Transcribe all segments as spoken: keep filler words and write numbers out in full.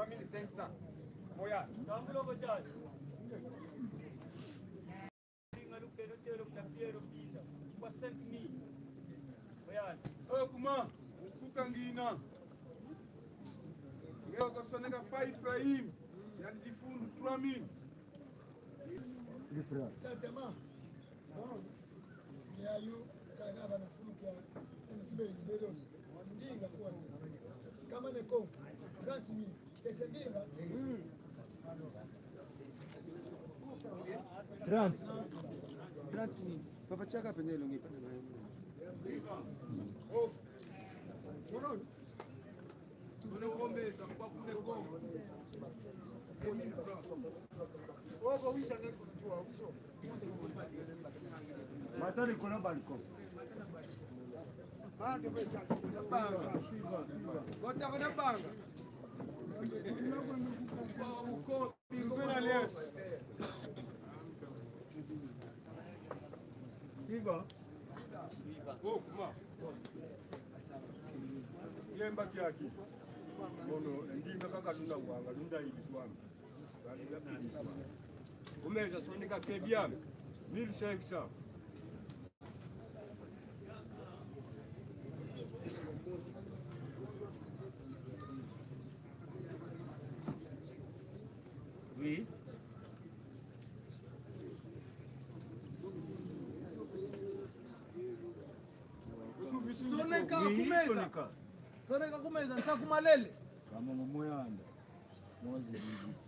trois mille cinq cents. Moya. Tambula ko jali. Nga lukeno telo mna Piero Pinda. Kwa cinq mille. Moya. Oyo kuma, ukuka ngina. Ngeo kosoneka pa Efraim, yandi difundu trois mille. Tata ma. Bon. Yayo, kaka bana fulu kia, kibeli, bedon. Ndinga kwa. Kama ne ko, trente mille. Kese ndinga. Trente. Trente mille. Papa Chaka pende longi pa na. Oh. Kono. Masali kola balcon. Banga. Kota bana banga. Iba. Oh, kuma. Lemba kiaki. Mono, ndinga kaka luna wanga, lunda ili kwanga. Kumeza soneka ke bien. Mille cinq cents. Oui. Soneka. Oui, kumeza. Soneka. Soneka kumeza, nsaku malele. Kama muyanda.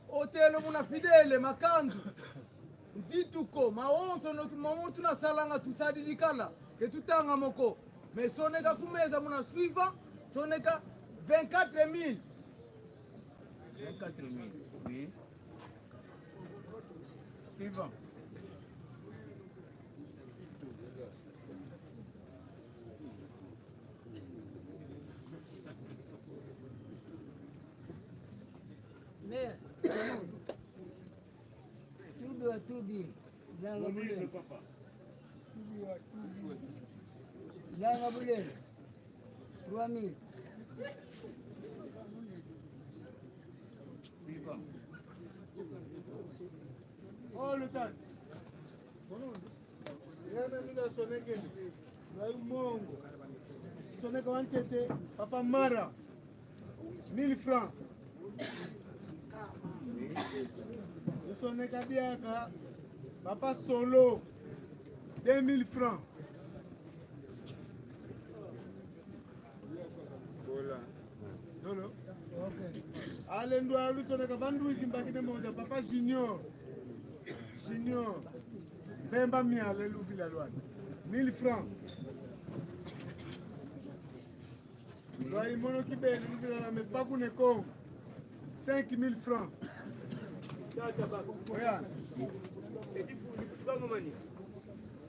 Otelo muna fidele, makanzu. Nzituko, mawonso, no, mawonso na salanga tusadidi kala, ke tutanga mo ko. Mais soneka kumeza muna suivant, soneka vingt-quatre mille. Vingt-quatre mille, oui. Suivant. Mais, tubi wa tubi, zanga bulele. Zanga bulele. Trois mille. Oh, le temps. Yeme mina sonekele. Lwai mongo. Soneka wa ntete, Papa Mara. Mille francs. Soneka diaka, Papa Solo. Deux mille francs. Bola. Lolo. Ok. Ale ndwa lusoneka bandu izi mbakine moja, Papa Junior. Junior. Bemba mia, ale luvila lwani. Mille francs. Lwai mono kibeni, luvila lwame paku ne Kongo. Cinq mille francs. Tata baba. Oya. Eti fu-, ni kutuka ngomani.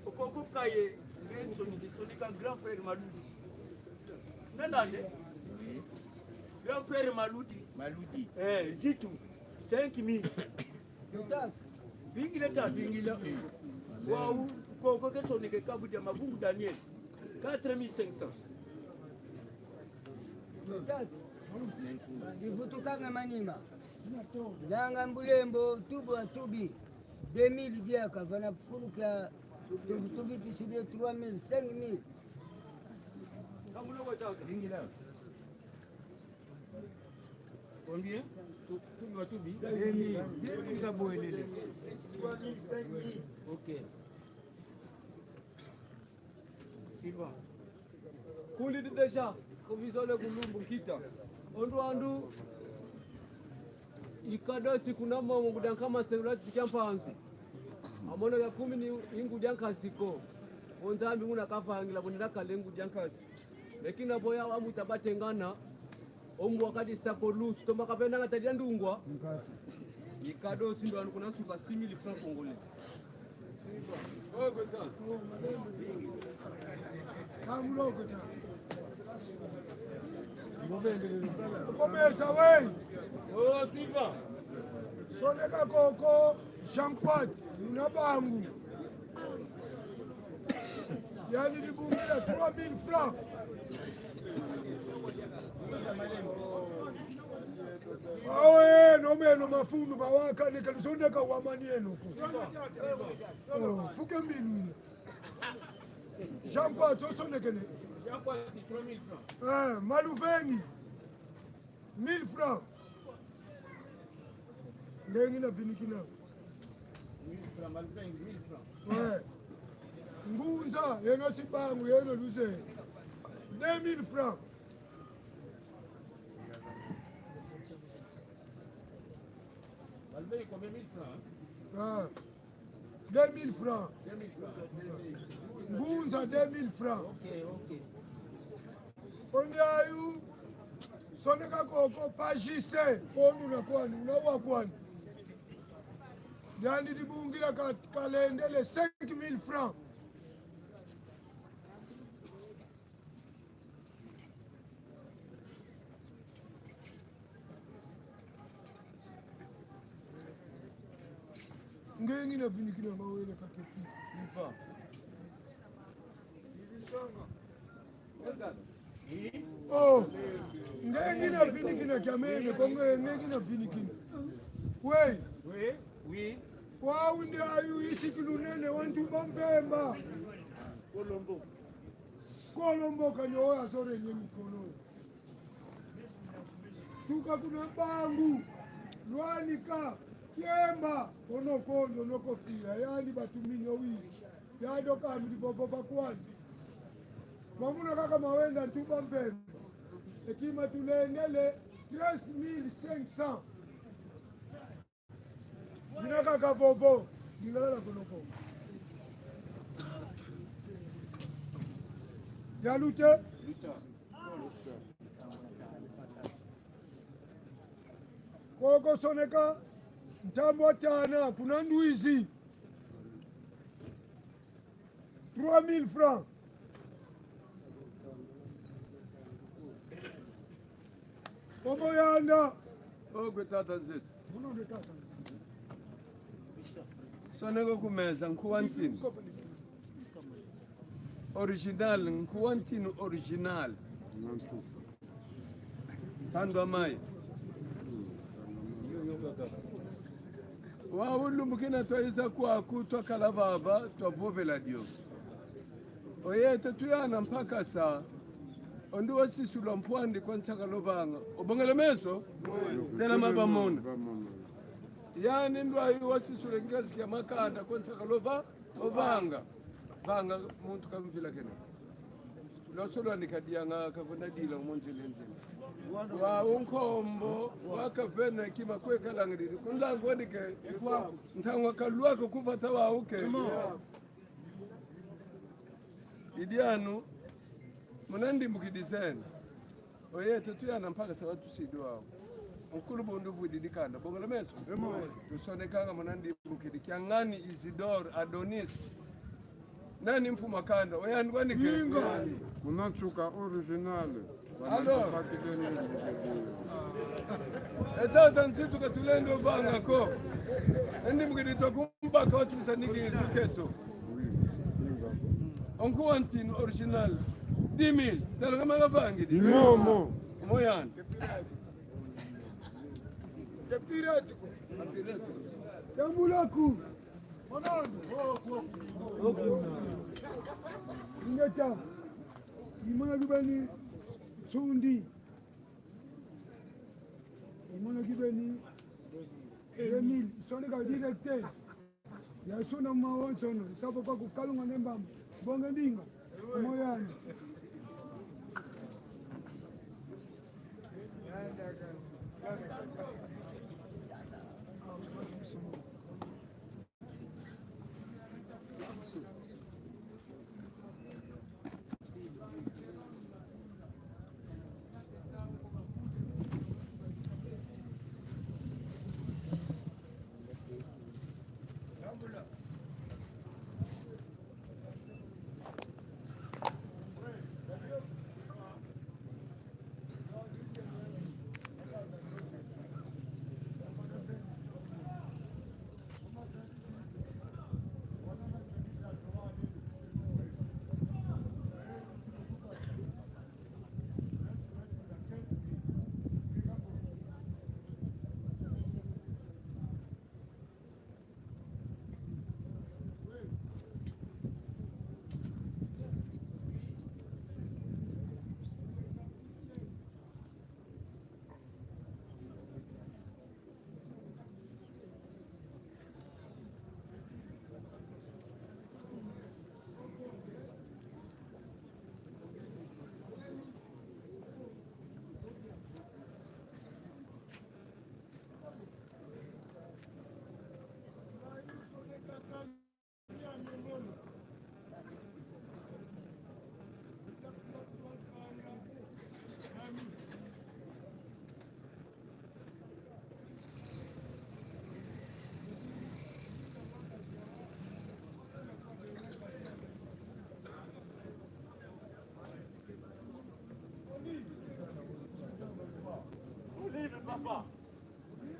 Okoko kaye, nge nsoni, nsoni ka grand frère Maludi. Nandande? Grand frère Maludi. Maludi. Eh, zitu. Cinq mille. Tata. Bingila tata. Bingila. Wau, koko ke soneke kabu dia Mabungu Daniel. Quatre mille cinq cents. Tata. Divutukanga manima. Zanga mbulembo, tubu wa tubi. Deux mille diaka, vana fulu kia tubu tubi tisidi trois mille, cinq mille. Bingila. Combien? Tu, tu dois tout dire. Deux mille. Deux mille ka boelele. Ok. Suivant. Kulidi déjà, provisoire ku lumbu nkita. O ndwandu, i kado si kuna mongo, ngudi a nkama selula si kia mpanzu. A mono ya kumi ni i ngudi a nkasi ko. O Nzambi muna kavangila, bonela kale ngudi a nkasi. Lakini abo ya wa muta batengana, o mbwa kadi sako lusu, toma kapenda nga tadia ndungwa. Nkasi. I kado si ndwandu kuna suka six mille francs congolais. Komeza we. Oh, Silva. Soneka koko, Jean Claude, muna bangu. Yandi dibungila trois mille francs. Awe, eno mafundu mawaka, neke lusoneka wamani eno ko. Oh, fuke minu ina. Jean Paul, tosonekene. Eh, Maluvengi. Mille francs. Nge ngina vinikina. Mille francs, Maluvengi, mille francs. Ouais. Ngunza, yeno Sibangu, yeno Luze. Deux mille francs. Maluvengi, combien? Mille francs, hein? Ah. Deux mille francs. Deux mille francs. Ngunza, deux mille francs. Ok, ok. Ondi ayu, soneka koko, pajise, kondu na kwani, na wa kwani. Yandi dibungila ka-, kalendele cinq mille francs. Nge ngina vinikina mawele kakepi. Mfa. Oh, nge ngina vinikina kia mene, ko nge, nge ngina vinikina. We. Oui, oui. Wau nde ayu isiki lunene wa ntumba mpemba. Kolombo. Kolombo kanyo oya zore nye mikolo. Tuka kuna Bangu, Luanika, Kiemba, ono kondo, ono kofia, yandi batumini o wizi, yandi okambidi vovo va kwandi. Mamuna kaka mawenda ntumba mpemba. E kima tulendele treize mille cinq cents. Dina kaka vovo, Lingala la koloko. Ya lute? Koko soneka, ntambo tana, kuna Ndwizi. Trois mille francs. Omo yanda. Ogwe tata nzetu. Muno nde tata. Soneka ku meza, nkuwa ntinu. Original, nkuwa ntinu original. Tandwa mai. Wau lumbu kina twayiza kwaku, twakala vava, twavovela dio. Oyeto tuyana mpakasa, ondi wasisula mpwandi kwa nsaka lovanga. Obongele meso? Tela mabamona. Yandi ndwayi wasisula nkazi kia makanda kwa nsaka lova-, ovanga. Vanga muntu kamvila kena. Loso lwandi kadianga kavona dila mu nzila nzila. Wau nkombo, wakavena kima kwe kalangidi. Ku nlangu wandi ke. Ntangu kalwaka ku vata wau ke. I dianu, muna ndimbukidi zena. Oyeto tuyana mpakasa watusidi wau. Nkulu bundu vwidi dikanda. Bongela meso. Tusonekanga muna ndimbukidi kia ngani Isidore Adonis. Nani mfumu a kanda? Oyandi kwandi ke? Inga. Muna nsuka original. Alors. E tata nzitu ka tulendo vanga ko. E ndimbukidi twakumbaka watusa niki tuketo. O nkuwa ntinu original. Dix mille. Tala kama kavangidi. Momo. Moyani. Tambulaku. Ingeta. Imona kibeni Nsundi. Imona kibeni Emile. Soneka direct. Yasuna mawonsono. Sabo kwa kukalunga nembamba. Bonga ndinga. Moyani.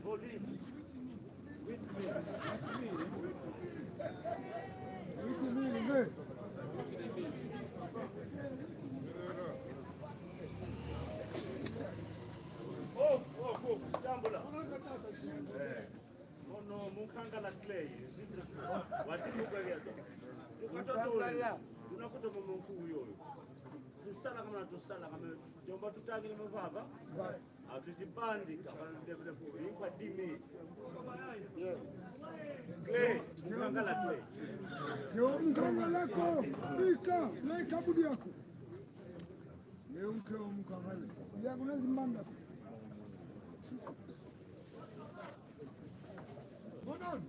Volume. Huit mille. Oh, oh, oh, sambula. Eh. Mono mu nkangala clé. Wati mu kwa yeto. Tukata tole. Tunakuta momo nkuwu yoyo. Tusala kama tusala kama. Yomba tutangile mavava. Atuzibandi, kama ndebele kulimpa dix mille. Clé, mu nkangala clé. Yo, mu nkangala ko, ika, na ikabudi yako. Leo mke wa mu nkangala. Ya kuna zimbanda. Bonon.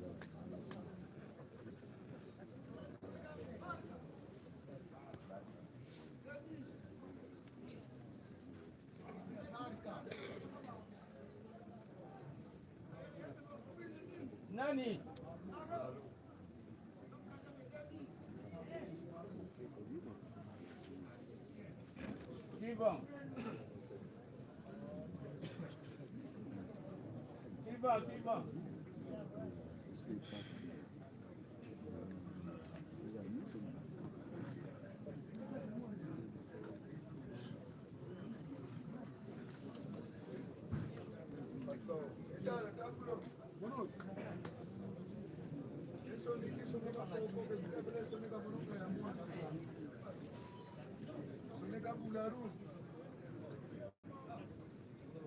Nani? Kiba. Kiba, kiba.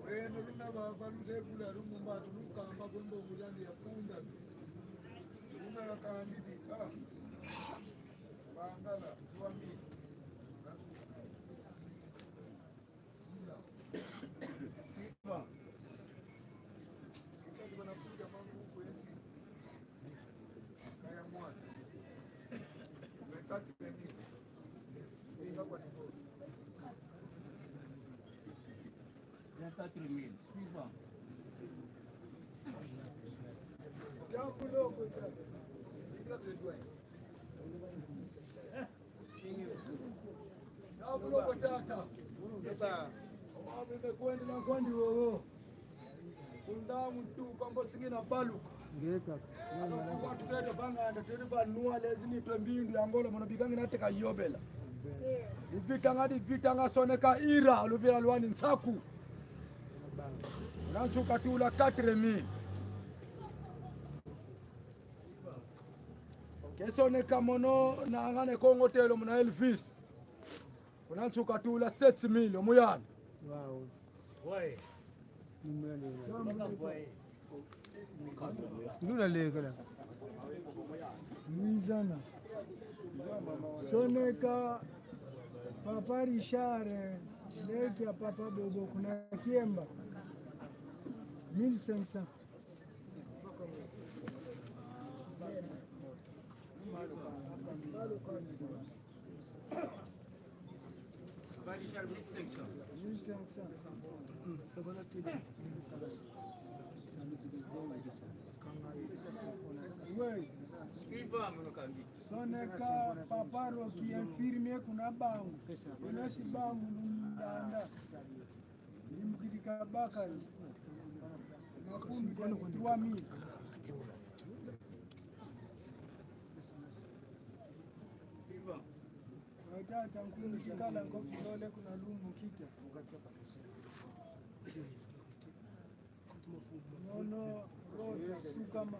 Weno luna ba-, baluzekula lumumba tulukamba kwembo bulandi ya punda. Luna ya kandidi, ah. Bangala, tuami. Kaya mwana. Mekati peni. Inga kwa niko. Vingt-quatre mille. Suivant. Sabu loko tata. Esa. Omabe mekwenda na kwandi wowo. Kunda muntu kwambo singi na baluka. Ngeka. Alo kuwa tutete banganda, tete ba nwa lezi ni twe mbindu ya Angola, mono bikangi na teka yobela. Divita nga, divita nga soneka ira, luvila lwani nsaku. Nansu katula quatre mille. Ke soneka mono na ngane Kongo telo muna Elvis. Kuna nsuka tula sept mille, omuyana. Wow. Ouais. Nduna lekela. Mizana. Soneka Papa Richard, leki ya Papa Bobo kuna Kiemba. Mille cinq cents. Soneka Papa Rocky infirmier kuna Bangu. Kuna si Bangu Lundanda. Ni mukidi kabaka. Makundi ya trois mille. Watata nkuni kikala nkofi lole kuna lumbu kita. Nono, rota, sukama.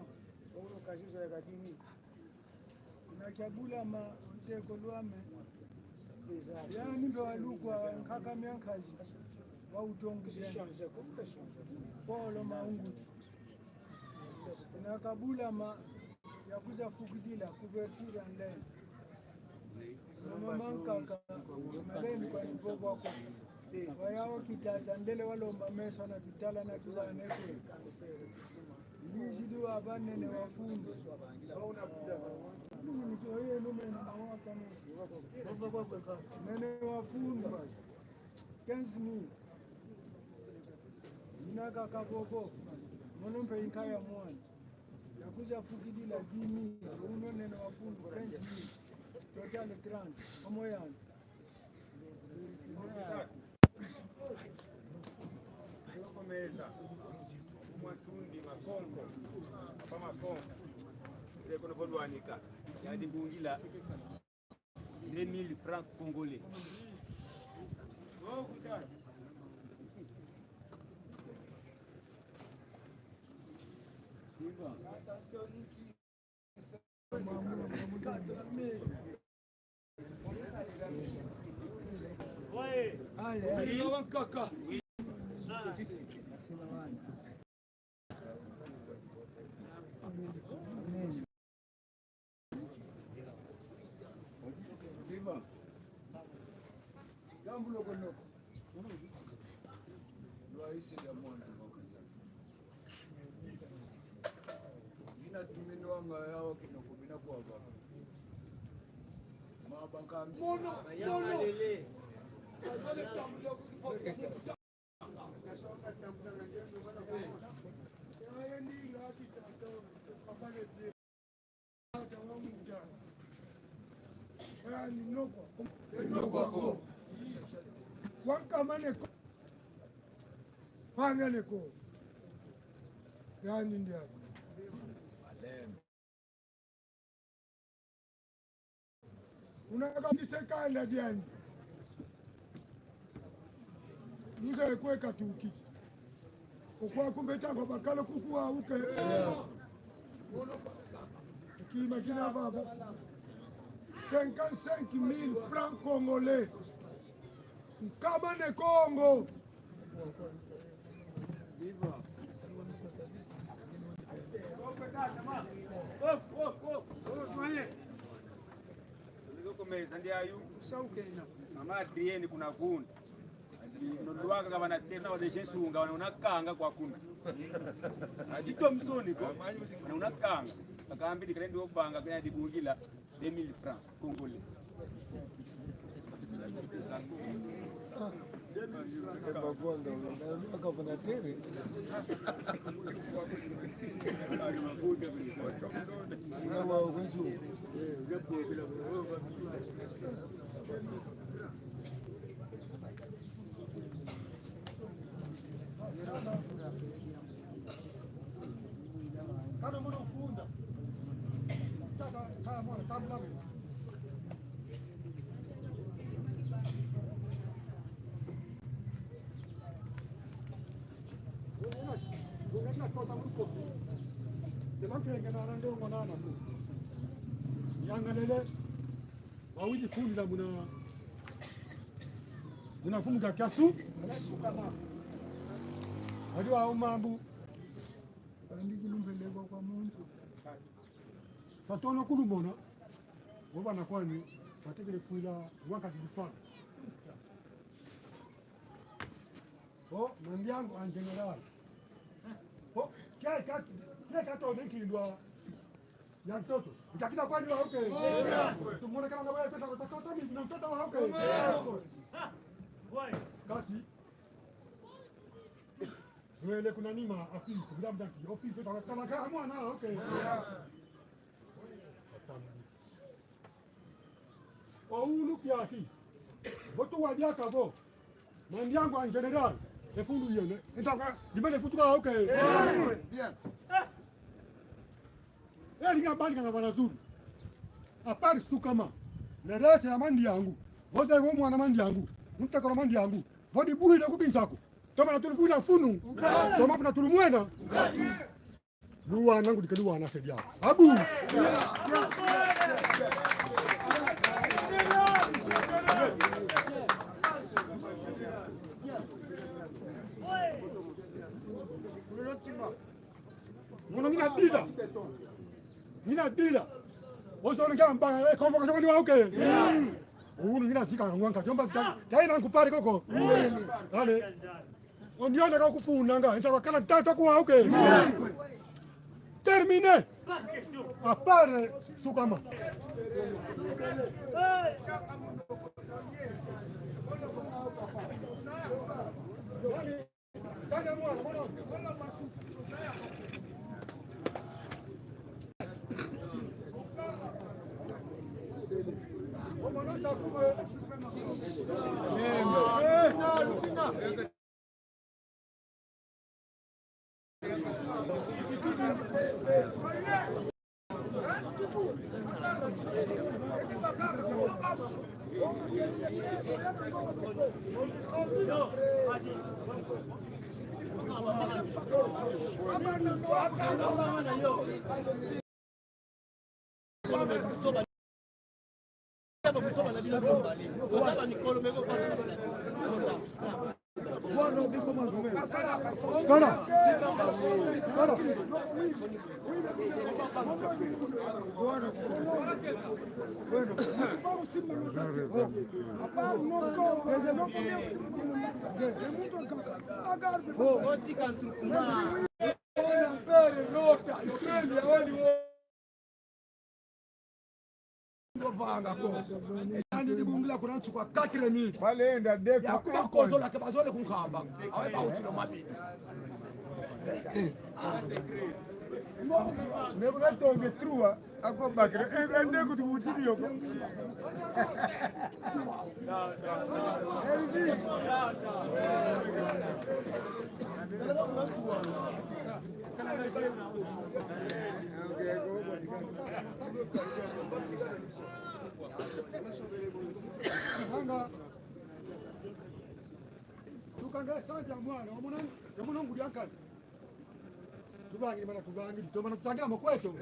Kuna kiabulama, nteko lwame. Yani mbe walukwa nkaka mia nkazi. Wa utongi. Polo maunguti. Kuna kabulama, ya kwiza fukidila, couverture ndele. Mama mankaka, maleni kwa nivo kwako. Wayao kitata, ndele walomba meso na tutala na tuzane kwe. Ndizidi wa banene wa fundu. Nene wa fundu. Quinze mille. Ina kaka bobo. Mono mpe inkaya mwana. Ya kwiza fukidila dix mille, uno nene wa fundu, quinze mille. Total trente. Omo yani. Meza. Mwa tundi, Kongo, papa Makongo, mzee kono vo lwanika, yandi bungila deux mille francs congolais. Diambu lokoloko. Lwaisi dia mwana nyoka. Mina tuminwanga yawa kinoko mina kwaba. Mabanka mono, mono. Wankamane ko. Pangane ko. Yani ndiani. Unaka kisekanda diani. Luze kwe katukidi. Okwa kumbeta ngo bakala kuku wa uke. Kima kina baba. Cinquante-cinq mille francs congolais. Nkama ne Kongo. Ndiko komeza ndi ayu. Mama Adrienne kuna kuna. Nolwaka kaba na terna wa deje sunga, wana unakanga kwa kuna. Adi Thomson ko, wana unakanga. Akambidi kale ndi obanga kaya dikungila deux mille francs congolais. Yangalele. Wawidi fundila muna, muna mfumu ga kiasu. Wadi wa mambu. Andi kulumbele kwa, kwa muntu. Tatono kulumona. Woba na kwani, watekele kwila waka kilifana. Oh, Mandiangu en général. Oh, kia, kia, kia kato de kilwa. Ya ntoto. Ntakila kwani wa uke. Tumone kala ngwa ya pesa kwa ntoto ni na ntoto wa uke. Kasi. Wele kuna nima office, bila mdaki office, kama, kama mwana wa uke. Owunu kiaki. Vo tuwa diaka vo. Mandiangu en général. E fundu yene. Entaka, dibele futuka, ok. Bien. Eri nga bali nga bana zulu. À part Sukama. Le reste ya Mandiangu. Vo zeye vo mwana Mandiangu. Mutekolo Mandiangu. Vo dibuhile ku Kinsaku. Toma na tulu kuna funu. Toma na tulu mwena. Luwana ngudi ke luwana se dia. Abu. Mono ngina bila. Ngina bila. Ozo nga mba, eh, convocation ni wa, ok. Unu ngina zika ngwanga, jomba zika. Kaina nkupari koko. Allez. Ondiona ka kufunanga, enta bakala tata kwa, ok. Terminé. À part, eh, Sukama. Vanga ko. Yandi dibungila kuna nsuka quatre mille. Balenda deko. Ya kuba kozolaka, bazole kunkamba. Awe ba utilo mabidi. Ne kuna tonge trua. Ako bakre. Eh, ande kutu kutidi yoko. Elvis. Vanga. Tukanga sante ya mwana, wamona, wamona ngudi ya nkanda. Tuvangidi mana tuvangidi, tomana tutangila makweto.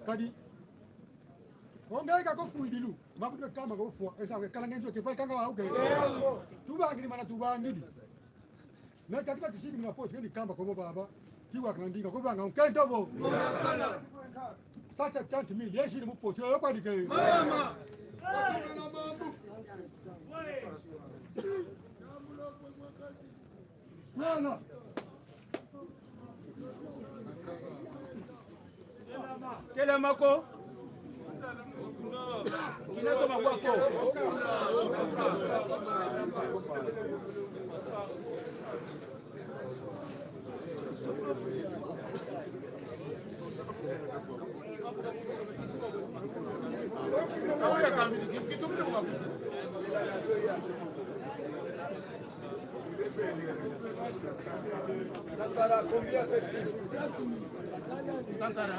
Kadi, onge ka ko fuidilu, makutu kama ko fwa, esa ke kala ngenzo ke fai kanga wa uke. Tuvangidi mana tuvangidi. Na kakita kisidi muna poche, ni kamba ko baba. Kiwa kana ndinga, ko vanga nkento bo. Sasa tanti mi, yesi ni mu poche, yo kwa dike. Mama. Mwana. Telama ko. Kina toma kwa ko. Sankara, combien que c'est? Sankara.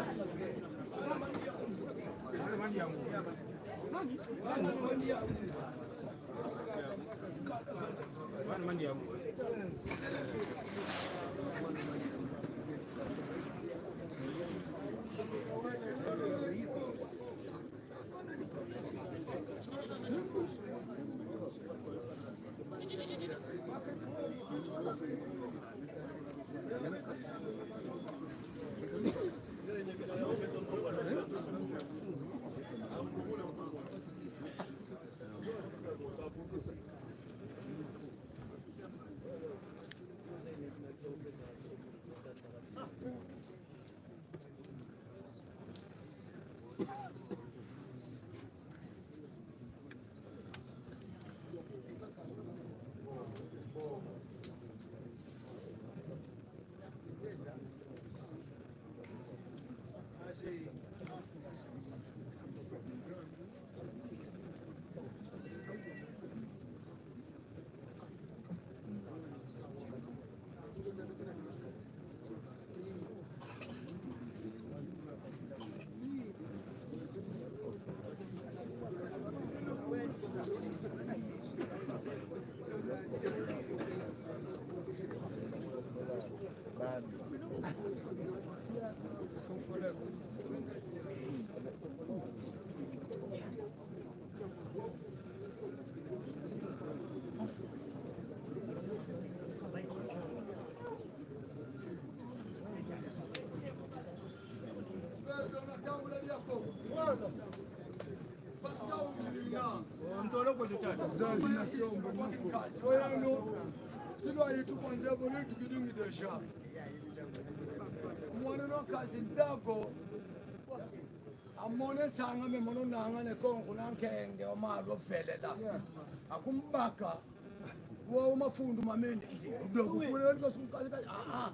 Silwali tukwanza bolo tukidungi déjà. Mwana no kazi ndago. Amone nsanga me mono nanga ne konku na nkenge wa malu velela. Akumbaka. Wa mafundu mamene. Dogo kule ko sunka. Ah, ah.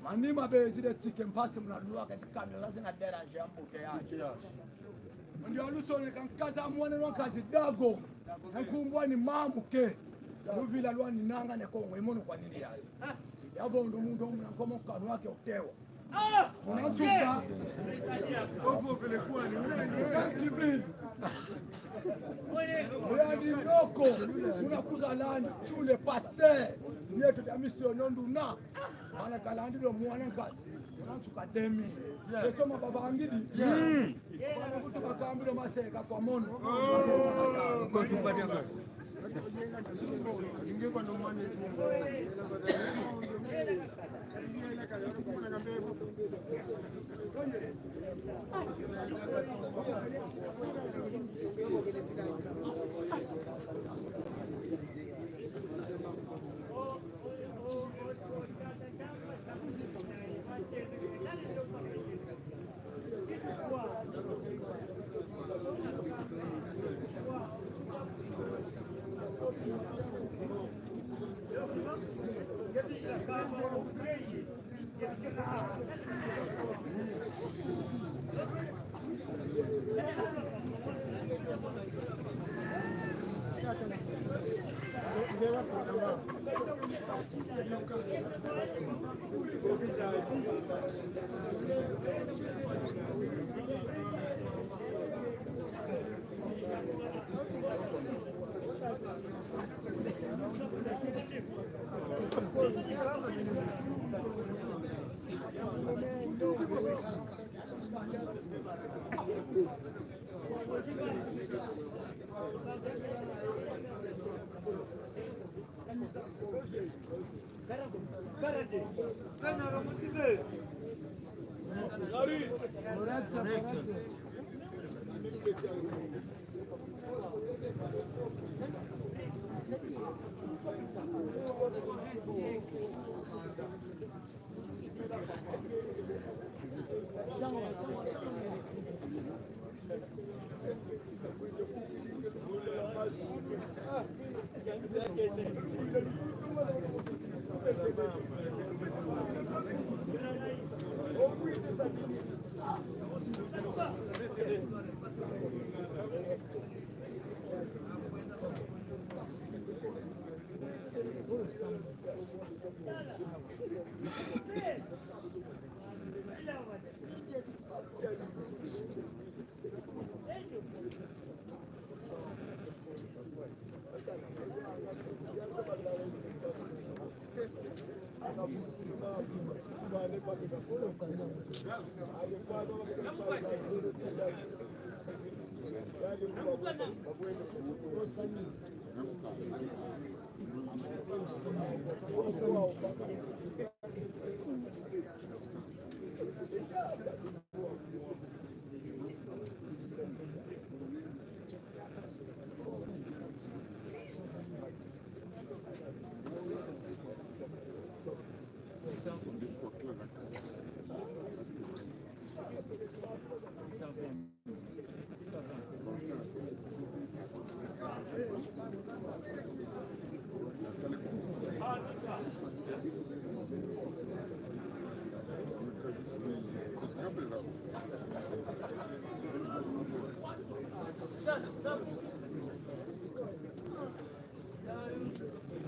Manima bezidi tike mpasi muna lwaka zi camion zina déranger embouteillage. Ndio lusoneka nkaza mwana wa nkazi dago. Nkumbu ani Mamu ke. Luvila lwani nanga ne Kongo, i mono kwa nini ya? Avo ndo muntu muna nkomo kanu wake otewa. Ah! Muna nsuka. Ovo kele kwani, muna nsuka. Oya di noko, muna kuzalani, tule pasteur, nieto ya mission nduna. Mwana kalandi lo mwana nkazi. Muna nsuka demi. Yeso mababangidi. Mm. Bana kutu bakambilo maseka kwa mono. Oh. Kotumba dianga.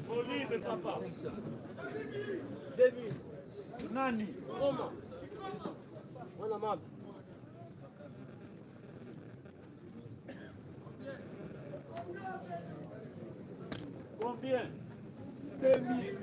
Olive, papa. Demi. Nani? Goma. Mwana mama. Combien? Deux mille.